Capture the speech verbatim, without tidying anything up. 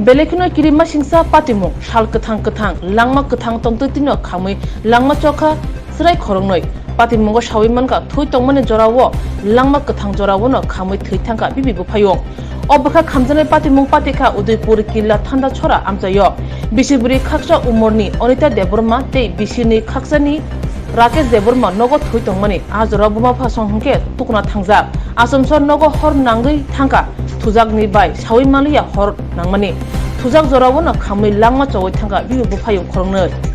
Belai kheno kirimasingsa patimung, sal kwthang kwthang, langma kwthang tongtwtwino khamwi langma chokha chwrai khoroknwi. Patimungo sawi mankha, thwi tongmani jorao langma kwthang joraono khamwi thwi thangkha bibi buphaiyung. O bwkha khamjaknai patimung patikha Udaipur Killa Thanda Chhora amchaio. Bisi bwrwi khaksa umorni Anita Debbarma tei bisini khaksani Rakesh Debbarma nogo thwi tongmani. A jorao buma pha song hwnkhe tukuna thangjak. Achomsa nogo hor nangwi thangkha. Thujakni bai sawi manliya hor nangmani. Thujak joraono khamwi langma chowi thangkha bibi buphaiyung khoroknwi.